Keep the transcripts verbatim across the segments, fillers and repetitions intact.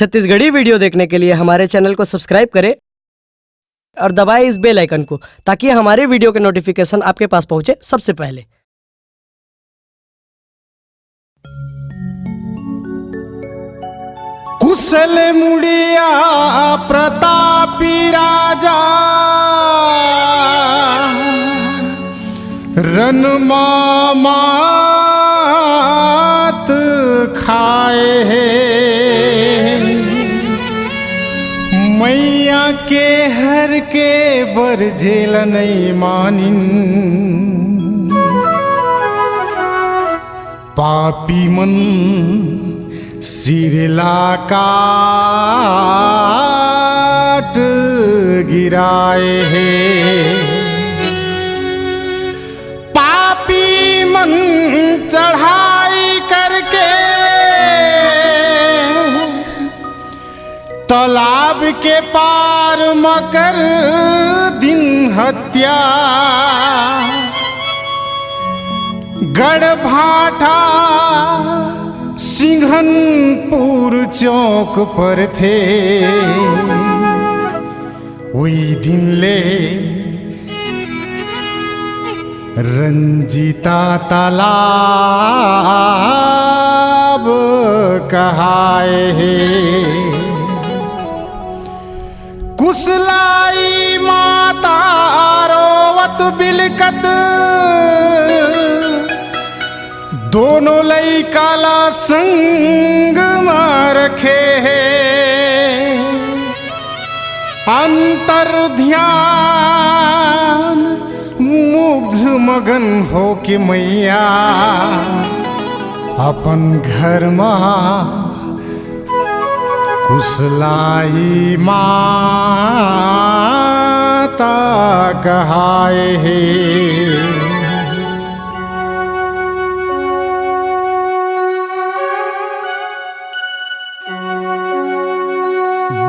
Chhattisgarhi video देखने के लिए हमारे चैनल को सब्सक्राइब करें और दबाएं इस बेल आइकन को, ताकि हमारे वीडियो के नोटिफिकेशन आपके पास पहुंचे सबसे पहले। कुशल मुड़िया प्रतापी राजा, रन मात खाए हे। मैया के हर के बर जेला नइ मानिन, पापी मन सिर ला काट गिराए हे। पापी मन चढ़ाई करके तालाब के पार म कर दिन हत्या। गढ़भाटा सिंघनपुर चौक पर थे, उही दिन ले रंजीता तालाब कहाए हे। कुसलाई माता रोवत बिलकत दोनों लइका ला संग म रखे हे। अंतर ध्यान मुग्ध मगन होके मैया अपन घर मा कुसलाई माता कहाए हे।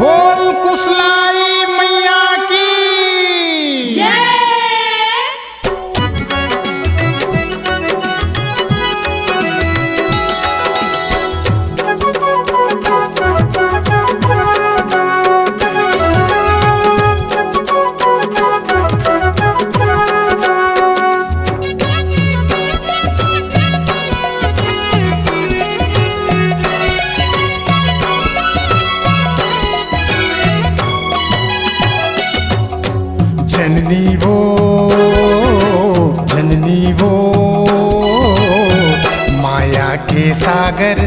बोल कुसलाई मैया की जय। जननी वो, जननी वो, माया के सागर,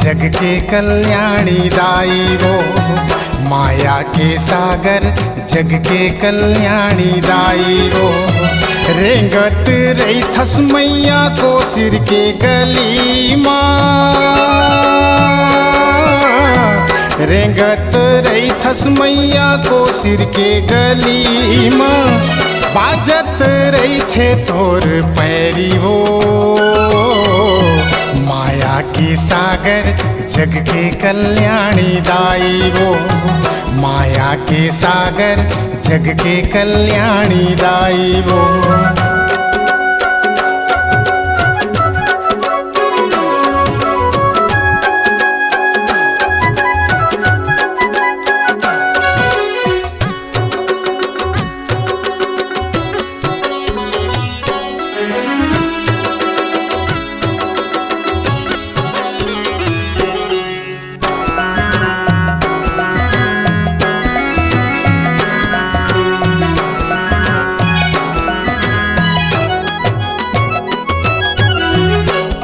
जग के कल्याणी दाई वो। माया के सागर, जग के कल्याणी दाई वो। रेंगत रहिथस मैया कोसिर के गली मा। रेंगत रहिथस मैया कोसिर के गली मा, बाजत रहिथे तोर पैरी वो। माया के सागर, जग के कल्याणी दाई वो। माया के सागर, जग के कल्याणी दाई वो।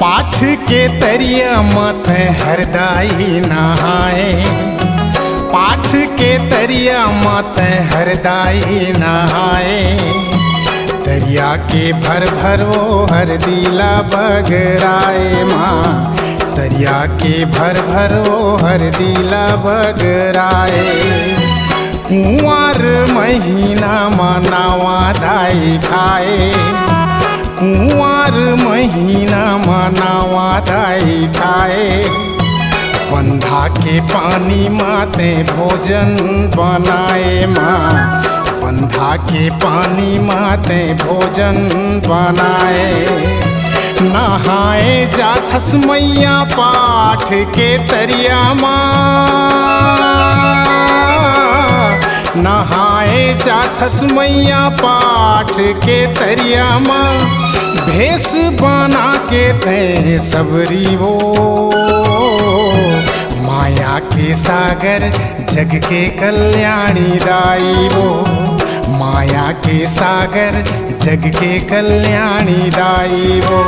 पाठ के तरिया म तैं हर दाई नहाए, पाठ के तरिया म तैं हर दाई नहाए। तरिया के भर भर वो हरदी ला बगराए माँ, तरिया के भर भर वो हरदी ला बगराए। कुंवार महीना म नवा दाई थाए, कुंवार महीना म नवा दाई थाए। पंधा के पानी म तैं भोजन बनाए माँ, पंधा के पानी म तैं भोजन बनाए। नहाए जाथस मैया पाठ के तरिया मा, नहाए जाथस मैया पाठ के तरिया म, भेष बना के तैं सबरी वो। माया के सागर जग के कल्याणी दाई वो, माया के सागर जग के कल्याणी दाई वो।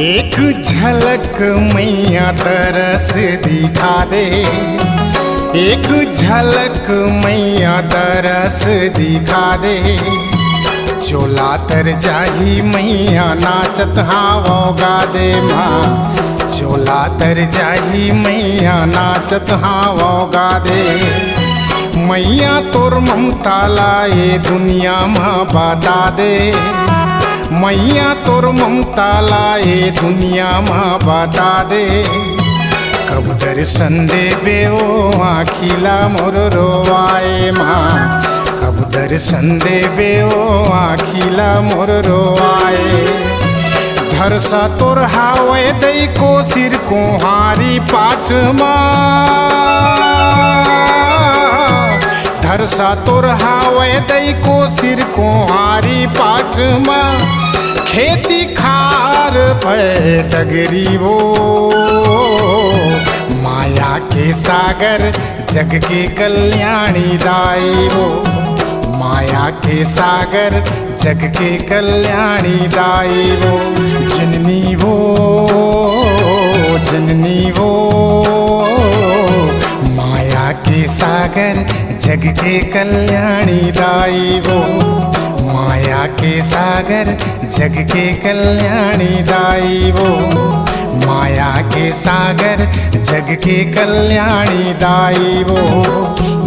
एक झलक मैया तरस दिखा दे, एक झलक मैया तरस दिखा दे। चोला तर जाही मैया नाचत हावो गा दे माँ, चोला तर जाही मैया नाचत हावो गा दे। मैया तोर ममता ला ए दुनिया म बता दे, मैया तोर ममता ला ए दुनिया म बता दे। कब दर्शन देबे ओ आँखी ला मोर रोवाए माँ, कब दर्शन देबे ओ आँखी ला मोर रोवाए। धरसा तोर हावय दई कोसिर कोहारी पाठ मा, धरसा तोर हावय दई कोसिर कोहारी पाठ मा, खेती खार भय डगरी वो। माया के सागर जग के कल्याणी दाई वो, माया के सागर जग के कल्याणी दाई वो। जननी वो, जननी वो, माया के सागर जग के कल्याणी दाई वो, माया के सागर जग के कल्याणी दाई वो, माया के सागर जग के कल्याणी दाई वो,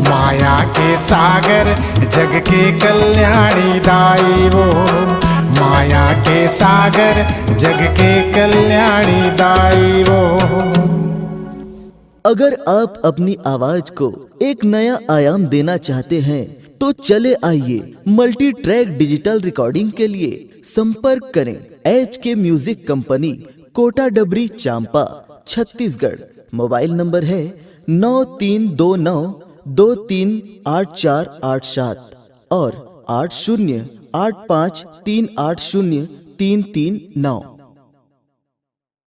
माया के सागर जग के कल्याणी दाई वो, माया के सागर जग के कल्याणी दाई वो। अगर आप अपनी आवाज को एक नया आयाम देना चाहते हैं, तो चले आइए, मल्टी ट्रैक डिजिटल रिकॉर्डिंग के लिए संपर्क करें एच के म्यूजिक कंपनी, कोटा डबरी, चांपा, छत्तीसगढ़। मोबाइल नंबर है नौ तीन दो नौ दो तीन आठ चार आठ सात और आठ शून्य आठ पाँच तीन आठ शून्य तीन तीन नौ।